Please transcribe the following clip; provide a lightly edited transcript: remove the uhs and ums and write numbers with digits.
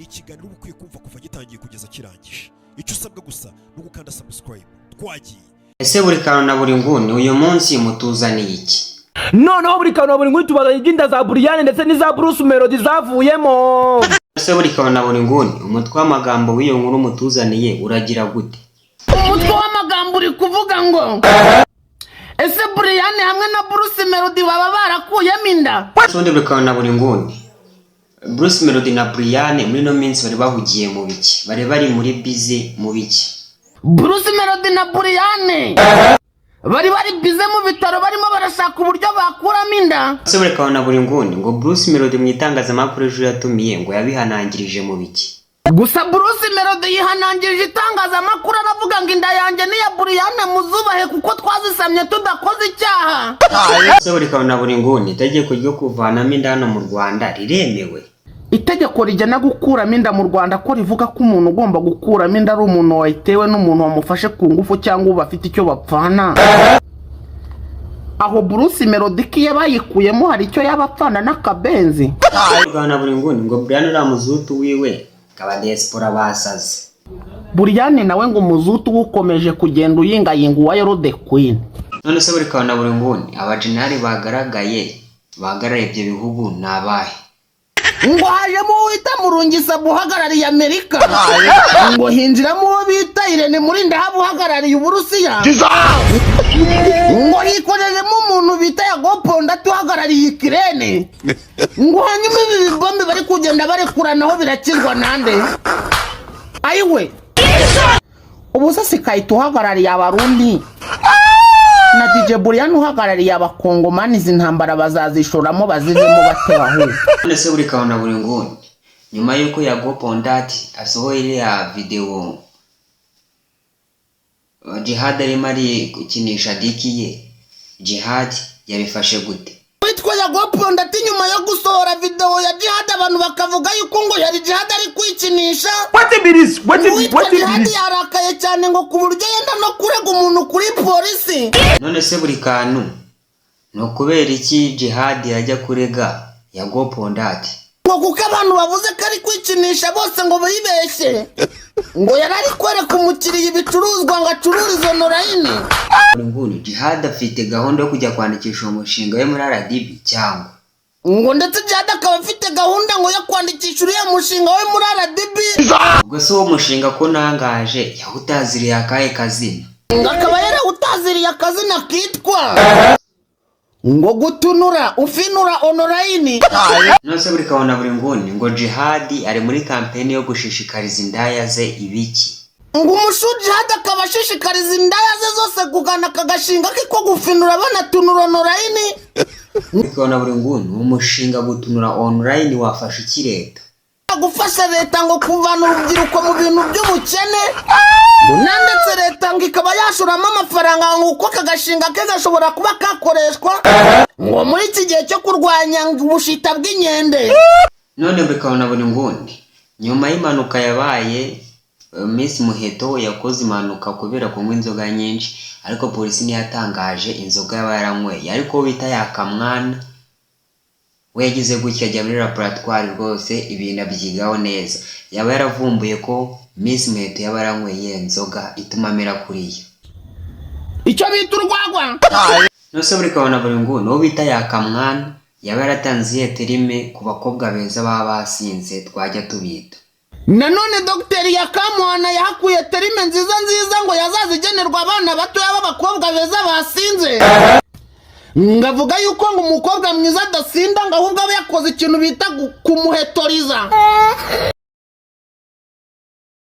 Ni ikiganiro uba ukwiye kumva kuva gitangiye kugeza kirangije. Icyo usabwa gusa ni ugukanda subscribe. Twagiye. Ese buri kantu na buri nguni, uyu munsi mutuzaniye iki? Noneho buri kantu na buri nguni, tubazanye iby'inda za Buriyane ndetse n'iza Bruce Melody zavuyemo. Ese buri kantu na buri nguni, umutwe w'amagambo w'iyo nkuru mutuzaniye uragira gute? Umutwe w'amagambo uri kuvuga ngo: ese Buriyane hamwe na Bruce Melody baba barakuyemo inda? Ese ubundi buri kantu na buri nguni, Bruce Melody na Brian muri ino minsi bari bahugiye mu biki? Bari bari muri busy mu biki? Bruce Melody na Buriyane bari busy mu bitaro, barimo barashaka uburyo bakuramo inda. Ese buri kantu na buri nguni, ngo Bruce Melody mu itangazamakuru ejo yatumiye, ngo yabihanangirije mu biki? Gusa Bruce Melody yihanangirije itangazamakuru, aravuga ngo: "Inda yanjye n'iya Buriyane muzubahe, kuko twazisamye tudakoze icyaha." Ese buri kantu na buri nguni, itegeko ryo kuvanamo inda hano mu Rwanda riremewe? Itegeko rigena gukuramo inda mu Rwanda ko rivuga ko umuntu ugomba gukuramo inda ari umuntu wayitewe n'umuntu wamufashe ku ngufu cyangwa ubu bafite icyo bapfana. Aho Bruce Melody ko iyo bayikuyemo hari icyo yaba apfana n'akabenzi? Buri kantu na buri nguni, ngo Brian uriya muzutu wiwe akaba diaspora basaze. Buriyane nawe ngo umuzutu we ukomeje kugenda uyingayinga uwa Yolo The Queen. None se buri kantu na buri nguni, abajenerali bagaragaye bahagarariye ibyo bihugu ni abahe? Ngo hajemo uwo bita Murungisabu uhagarariye Amerika, ngo hinjiramo uwo bita Irene Murindahabu uhagarariye Uburusiya, ngo hikoreremo umuntu bita Yago Pondati uhagarariye Ikirene. Ngo hanyuma ibi bibombe bari kugenda barekuranaho birakizwa nande? Ayiwe, ubu se Sikahita uhagarariye Abarundi na DJ Buriyani uhagarariye Abakongomani, izi ntambara bazazishoramo bazivemo bate bahu? None se buri kantu na buri nguni, nyuma y'uko Yago Pondati asohoye iriya videwo Jihad arimo ari gukinisha dick ye, Jihad yabifashe gute? Witwa Yago Pondati, nyuma yo gusohora videwo ya Jihad, abantu bakavuga yuko ngo yari Jihad ari kwikinisha, Wetin be this? Wetin be uwitwa wetin be Jihad this? yarakaye cyane, ngo ku buryo yenda no kurega umuntu kuri polisi. None se buri kantu, ni ukubera iki Jihad yajya kurega Yago Pondati? Ngo kuko abantu bavuze ko ari kwikinisha bose ngo bibeshye, ngo yari ari kwereka umukiriya ibicuruzwa ngo acururize online. Buri nguni, Jihad afite gahunda yo kujya kwandikisha uwo mushinga we muri RDB cyangwa? Ngo ndetse Jihad akaba afite gahunda ngo yo kwandikisha uriya mushinga we muri RDB. Ubwo se uwo mushinga ko nangaje, yawutaziriye akahe kazina? Ngo akaba yarawutaziriye akazina kitwa ngo gutunura ufinura online. None se buri kantu na buri nguni, ngo Jihad ari muri kampeni yo gushishikariza indaya ze ibiki? Ngo umushu Jihad akaba ashishikariza indaya ze zose kugana aka gashinga ke ko gufinura banatunura online. Buri kantu na buri nguni, uwo mushinga gutunura online wafasha iki leta? Gufasha leta ngo kuvana urubyiruko mu bintu by'ubukene, ngo na ndetse leta ngo ikaba yashoramo amafaranga, ngo uko aka gashinga ke gashobora kuba kakoreshwa ngo muri iki gihe cyo kurwanya ubushita bw'inkende. None buri kantu na buri nguni, nyuma y'impanuka yabaye, Miss Muheto yakoze impanuka kubera kunywa inzoga nyinshi, ariko polisi ntiyatangaje inzoga yaba yaranyweye, ariko uwo bita Yakamwana we yagize gutya ajya muri laboratwari rwose, ibintu abyigaho neza. Yaba yaravumbuye ko Miss Muheto yaba yaranyweye inzoga ituma amera kuriya? Icyo bita urwagwa. None buri kantu na buri nguni, uwo bita Yakamwana yaba yaratanze iyihe terme ku bakobwa beza baba basinze twajya tubita? Nanone Dogiteri Yakamuhana yahakuye terme nziza nziza ngo yazazigenerwa abana batoya b'abakobwa beza basinze. Ngavuga yuko ngo umukobwa mwiza adasinda, ngo ahubwo aba yakoze ikintu bita kumuhetoriza.